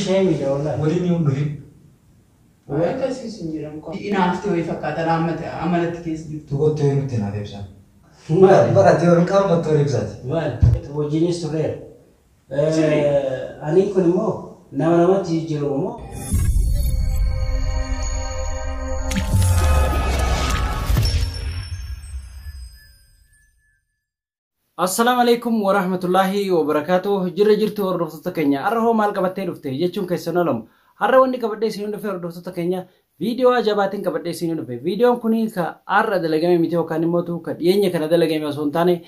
Sheemiidha wallaahi. Waliin yoo dhufin. Akkasii sun jedhamu. Inaafti wayii fakkaata amalatti keessa jirtu. Tokkotti yoo nutti naaf ibsan. Maali? Baratee waan qaama toora ibsaati. Maali? Wajjinis turreera. Ani kun immoo nama namatti jijjiiramu moo? Assalaamu alaikum wa rahmatullahi wa barakaatuh. Jirra jirtu hordoftoota keenya. Har'a hoo maal qabattee dhufte jechuun keessan oolamu. Har'a wanni qabadhee isin dhufe hordoftoota keenya viidiyoo ajaa'ibaatiin qabadhee isin dhufe. Viidiyoon kun ka har'a dalagame miti yookaan immoo ka dhiyeenya kana dalagame osoo hin taane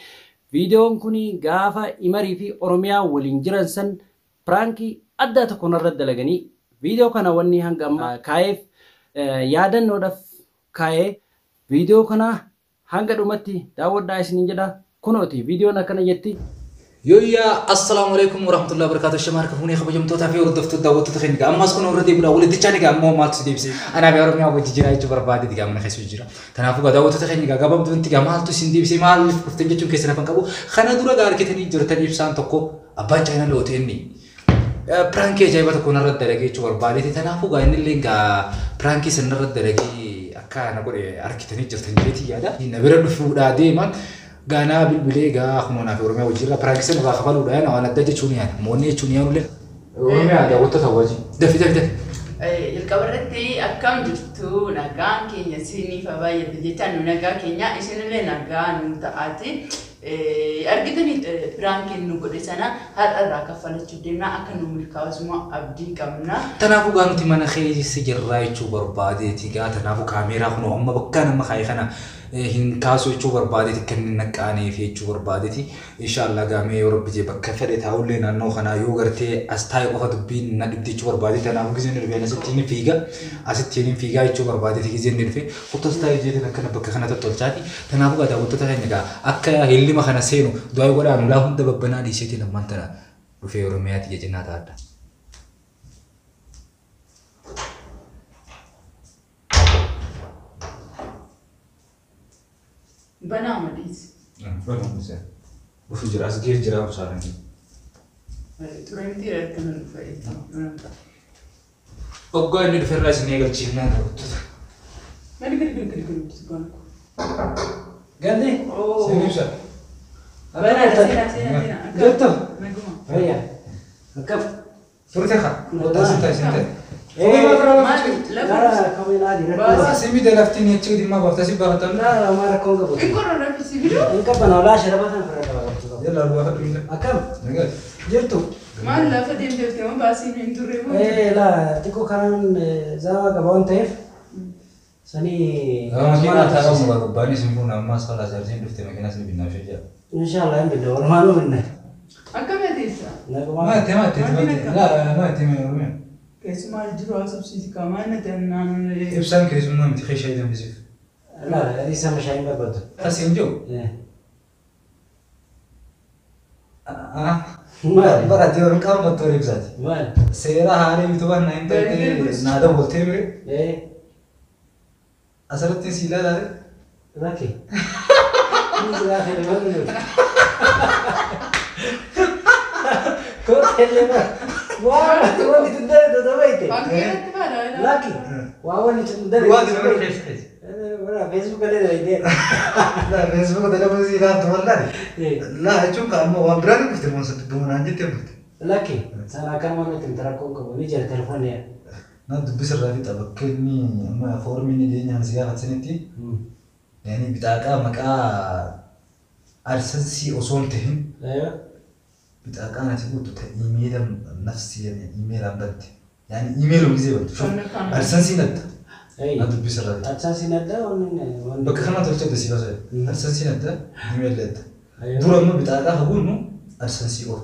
viidiyoon kun gaafa Imarii fi Oromiyaa waliin jiran san piraankii addaa tokko irra dalaganii viidiyoo kana wanni hanga ammaa kaa'eef yaadannoodhaaf kaa'ee viidiyoo kana hanga dhumatti daawwadhaa isiniin jedha. Kunooti viidiyoon akkana jetti. Yooyyaa assalaamu alaikum warahmatullahi wabarakatuh. Shamaar kafuunee kabajamtootaa fi hordoftoota daawwattoota keenya egaa ammas kun irra deebiidha. Walitti chaan egaa ammoo maaltu si deebisee? Anaa fi Oromiyaa wajji jira jechuu barbaade egaa mana keessa jira. Kanaafuu egaa daawwattoota keenya egaa gabaabduutti egaa maaltu isin deebisee maaliif dhuftan jechuun keessan hafan qabu. Kana dura egaa argitanii jirtan ibsaan tokko abbaan chaayinaa loote inni. Piraankii ajaa'iba tokko narra dalagee jechuu barbaadeeti. Kanaafuu egaa inni illee egaa piraankii sana narra dalagee akka na godhe argitanii jirtan jedheetii yaada. Na bira dhufuudhaa deeman. Gaanaa bilbilee gaa akkuma naaf Oromiyaa wajjirra piraankii sana irraa kafaluudhaan waan adda jechuun yaada. Moonni jechuun yaadu Oromiyaa daawwattoota wajjin. Dafi dafi dafi. Jalqaba irratti akkam jirtu nagaan keenya isiniif haa baay'atu jechaan nu nagaa keenya isinillee nagaa nu ta'aati. Argitanii piraankiin nu godhe sana har'a irraa kaffalachuuf deemna akka nu milkaa'us immoo abdii qabna. Kanaafuu gaa nuti mana keessa jirraa jechuu barbaadeeti gaa kanaafuu kaameeraa kun amma bakka nama kaa'e kana hin kaasu jechuu barbaadeeti kan inni naqqaaneef jechuu barbaadeeti. Inshaallah gaamee yoo rabbi jee bakka fedhe taa'ullee naannoo kanaa yoo gartee as taa'e qofa dubbiin na dhibdi jechuu barbaadeeti. Kanaafuu gizeen dhufe asitti ni fiiga asitti ni fiigaa jechuu barbaadeeti gizeen dhufe kottas taa'e jeetiin akkana bakka kana tottolchaati. Kanaafuu gaa daawwattoota keenya gaa akka hillima kana seenu du'aa godhaan ulaa hunda babbanaa dhiiseetiin ammaan tana dhufee Oromiyaatti jechinaa taa'adha. Banaa madiis. Dhufu jira as gees jira obsaan. Ture miti irratti kan dhufe. Oggaa inni dhufe irraa isin eegalchiifnaa daawwattoota. Mali gadi gadi gadi gadi gadi. Gandi. Seen ibsa. Seenaa Seenaa. Jirtu. Naguma. Fayyaa. Akkam. Turte haa. Kottaa sin taa'e sin taa'e. Maali lafa Laa kameen adii rakkoo. Simii laftiin achi gadi maa baafta si baafatan. Laa maa rakkoon qabu. Hin qorra raffisi biduu. Hin qabana walaa sharaba kana ofirra qaba qabdu. Jala albaa fadhu. Akkam. Nagaa. Jirtu. Maal lafa deemtee moo baasii hin turre moo? Laa xiqqoo kanaan zaama qaba waan ta'eef sanii. Makiinaa taa'amu gubbaan isin kun ammas haala jaartiin dhufte makiinaa isin binnaaf jira. Inshaallah hin binna walumaanuu binna. Akkam teessa? Nagumaa. Maati maati maati. Laa maati Oromiyaa. Keessumaa jiru haasofsiisi qaamaa inni ta'annaan. Ibsaan keessummaa miti keeshaa danfisiif. Laa isa meeshaa hin barbaadu. As hin jiru. Maali? Baratee waan qaama toora ibsaati. Maali? Seera haaraa yuutuubaan na hin ta'e naa dabaltee bire. Asirratti si ilaalaa. Rakki. Inni silaa fedhe malu jiru. Kootellee maal? Waa wanti tun dare totobaite. Fakkeetti baadhaa. Lakki. Waa wanti tun dare. Dhugaati nama keessa keessa. Wala Facebook illee dalagdee. Laa Facebook dalaguu si ilaaltu wallahi. Laa jechuun kan ammoo waan biraan dhufte moo dubbuma naan jettee dhufte. Lakki. Sana akkana waan nuti rakkoon qabu ni jira telefoonni. Na dubbisarraa fixa bakka inni amma foormiin ijeenyaan si gaafatsanitti yaani bixaaqaa maqaa AdSense osoo hin tahin bixaaqaan ati guutu ta iimeela nafsi iimeelaan bante. Yaani iimeeluma gisee bantu. AdSense nadda. Na dubbisarraa fixa. AdSense nadda wanni. Bakka kana tolchee si baasa. AdSense nadda iimeela adda. Dura amma bixaaqaa haguunnu AdSense qofa.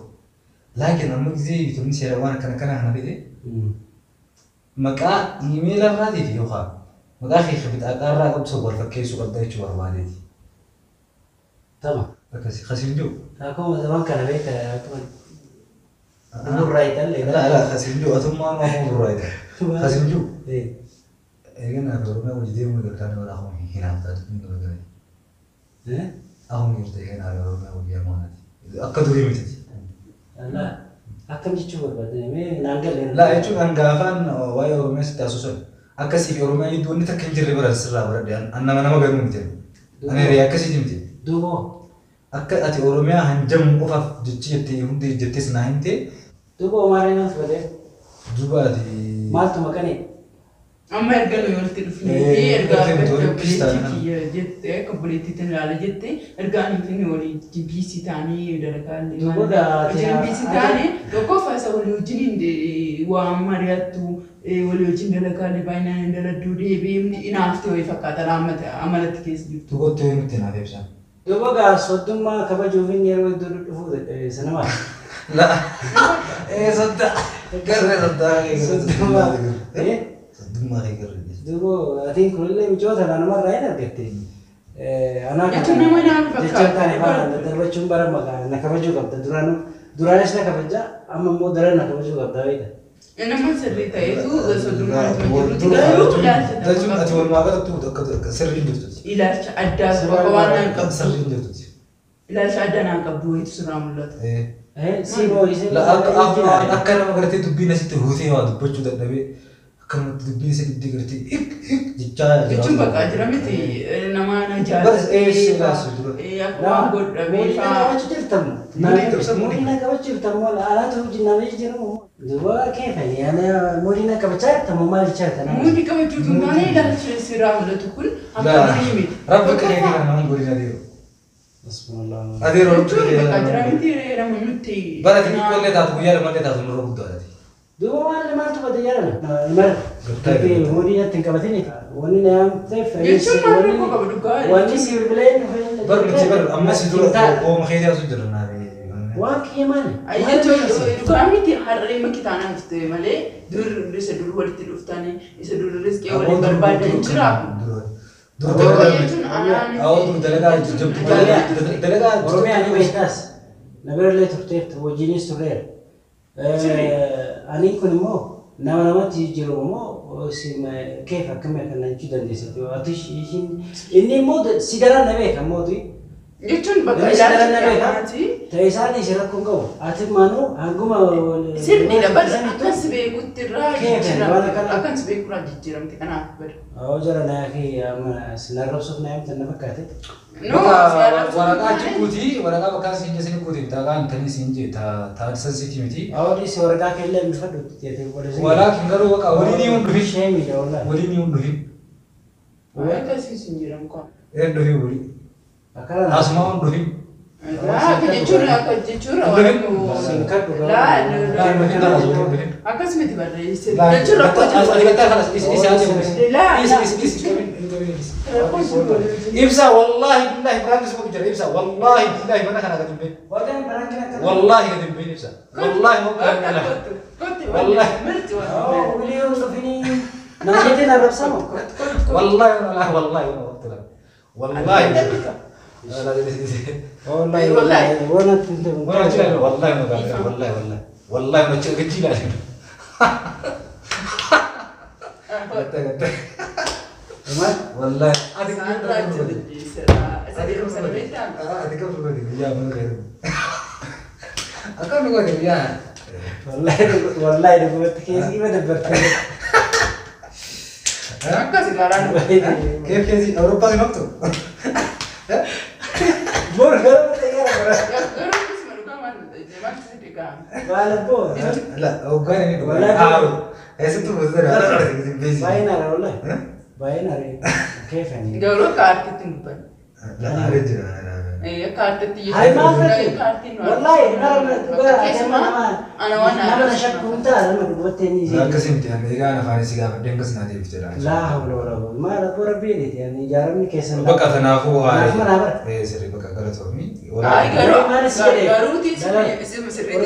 Laakiin amma gisee yuutuubni seera waan akkana kana kana fide maqaa iimeela irraatiif yookaan maqaa kee bixaaqaa irraa qabdu wal fakkeessuu qabda jechuu barbaadeeti. Tama. Akkasi kasiin jiru. Akkuma zaman kana beekta akkuma burraayitan lee. Laa laa kasiin jiru atummaa nama burraayitan. Kasiin jiru. Eegana fi Oromiyaa hojii deemuu eegaltaan wal akkuma hin haftaa dubbiin gaba galee. Akkuma jirtu eegana fi Oromiyaa hojii deemuu kanati. Akka durii miti. Laa Akkam jechuu barbaadde mee naan galle. Laa jechuun hangaafaan waa'ee Oromiyaa sitti haasofsan. Akkasii fi Oromiyaa gidduu wanni takka hin jirre bara sirraa baradhe. An nama garuu miti. Ani hiriyyaa akkasii miti. Duuba Akka ati Oromiyaa hanjamu qofaaf jechi jettee hundi jettees naa himte. Duuba Omaaree maaltu badee? Duuba ati. Maaltu maqanii? Amma erga nuyi walitti dhufnee fi erga akka obboleettii kiyya jette akka obboleettiitti ilaala jette erga ani fi walii biisii ta'anii dalagaa illee wajjin biisii ta'anii tokkoffaa isa walii wajjin waa mari'attu walii wajjin dalagaa illee baay'inaan hin daladduu deebiin inaaftee wayii fakkaata amalatti keessa jirtu. Tokkotti nutti naaf ibsan. Duuba gaa soddummaa kabajuuf inni yeroo iddoo dhufuu sana maal? La. Soddaa. Garree soddaa. Soddummaa. Soddummaa kee garree. Duuba atiin kunillee micoota namarraa hin argatte. Anaa Jechuun nama naan fakkaata. Jecha taane faana daddarbachuun bara maqaa na kabajuu qabda. Duraanuu duraanis na kabajaa amma immoo daran na kabajuu qabda beekta. Nama sirrii ta'etu soddummaa jirutti garuu ilaalcha Jechuun ati walumaa galatti akka sirrii hin jirtuti. Ilaalcha addaa bakka waan naan qabdu. Sirrii hin jirtuti. Ilaalcha addaa naan qabdu wayitu sirraa mul'ata. Si moo isin. Akka nama gartee dubbiin asitti huutee waa dubbachuu dadhabee akka namatti dubbiin isa dibdee gartee hik hik jechaa jira. Jechuun bakka jira miti nama na jaallatee akka waan godhamee Muudii na qabachuu jirtamu. Muudii na qabachuu jirtamu alaatu hojii nama jijjiiramu. Duuba keefani ana muudii na qabachaa jirtamu maal jechaa jirta nama. Muudii qabachuu tun taane ilaalcha sirraa mul'atu kun akka durii miti. Rabbi qe'ee kana nama godina adeero. Adeero Jechuun bakka jira miti nama nutti. Bara xixiqqoollee taatu guyyaa lamallee taatu nurra guddaadha. Duuba maal maaltu bade jedhama. Mara. Muudii natti hin qabatin. Wanni na yaamteef. Jechuun maal rakkoo qaba dhugaa. Wanni si bilbileen. Bar miti bar amma si dura ooma keetii asuu jira naafi. Waan kiyya maali? Jechuun dhugaa miti harree makitaanaa dhufte malee dur isa dur walitti dhuftanii isa dur riskee waliin barbaadan jira. Dur dalagaa jajjabduu dalagaa. Oromiyaa ni beektaas. Na birallee turteef wajjinis turreera. Ani kun immoo nama namatti jijjiiramu immoo keef akkamii akka jechuu dandeessatti. Inni immoo si daran na beeka mootii. Jechuun bakka ilaalcha kanaati. Ta'e isaan si rakkoo hin qabu. Ati maanuu hanguma. Sirriidha bara akkas beekutti irraa jijjiiramte. Akkas beekurraa jijjiiramte kanaaf bara. Awwa jara naa fi sin arrabsuuf naa himtan na fakkaate. Waraqaa jikuuti waraqaa bakka siin jesin kuuti taakaan tani siin je taasisan siiti miti. Awwa dhiisi waraqaa keellee hin fadhu jettee godhe. Walaakin garuu baqa waliin hin dhufin. Sheemidha wallaahi. Waliin hin dhufin. Akkasii siin jedhamu qaba. Hin dhufin walii. Asuma hin dhufin. Akka jechuun akka jechuun akkas miti barreesse. Jechuun rakkoo Ibsa wallahi billahi prank semua bicara Ibsa wallahi billahi mana kana gadi bin. Wallahi gadi bin Ibsa. Wallahi mau kana. Wallahi. Oh, beliau sini. Nanti nak sama. Wallahi wallahi wallahi. Wallahi wallahi. Wallahi wallahi wallahi wallahi macam kecil lah. Wallahi. Adik ya ya. Wallahi wallahi dapat kesi mana dapat. Akka sekarang. Kef kesi Eropa ni waktu. Bor garuu La, bukan ini bukan. Itu betul. Baik nara wallahi. Baik nara. Kef ni. Garuu kaartiitti hin La ada jira. Kaartiitti Hai maal Wallahi nama nama shakku ta'a nama dubbatti ni. Akkasitti ani egaa afaan isii gaafa deemkas naa deebifte dha. Laa hawla wala quwwata maal abboo rabbii dheeti ani ijaaramni keessan. Bakka kanaafuu haala. Sirrii bakka galatoomii. Garuu sirrii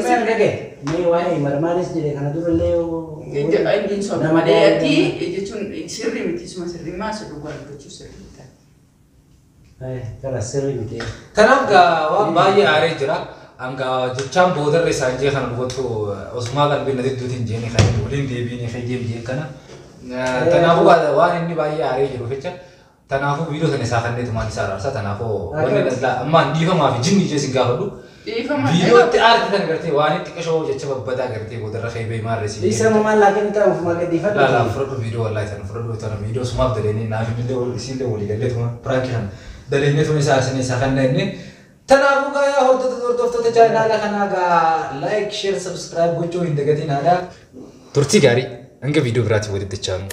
Mee waa'ee marmaanis jedhe kana durallee. Inni soba malee ati jechuun sirrii miti suma sirrii maas dhugaa dubbachuu sirrii miti. Kala sirrii miti. Kanaaf waan baay'ee aaree jira. Hanga jechaan boodarra isaan jee kana dubbatu osumaa qalbii na didduutiin jeeni kan waliin deebiin kan deebiin kana. Kanaafuu waan inni baay'ee aaree jiru jecha kanaafuu viidiyoo sana isaa kanneen tumaan isaa araarsa kanaafuu wanni ammaan dhiifamaa fi jinni jee sin gaafadhu. Dhiifama. Viidiyootti aarti tan gartee waan itti qashoo jecha babbadaa gartee boodarra keebee maarree. Dhiisa maal laakiin ta'uuf ofumaa gadhiifadhu. Laa fudhadhu viidiyoo wallaahi tan fudhadhu tana viidiyoo sumaaf daleenee naaf illee isiillee walii gallee tuma piraankii kana daleenee tuma isaa arsinee isaa kan inni. Kanaafuu gaa yaa hordoftoota chaanaala kanaa gaa like, share, subscribe gochuu hin dagatiin aadaa. Turtii gaarii hanga viidiyoo biraatiin walitti deebinu.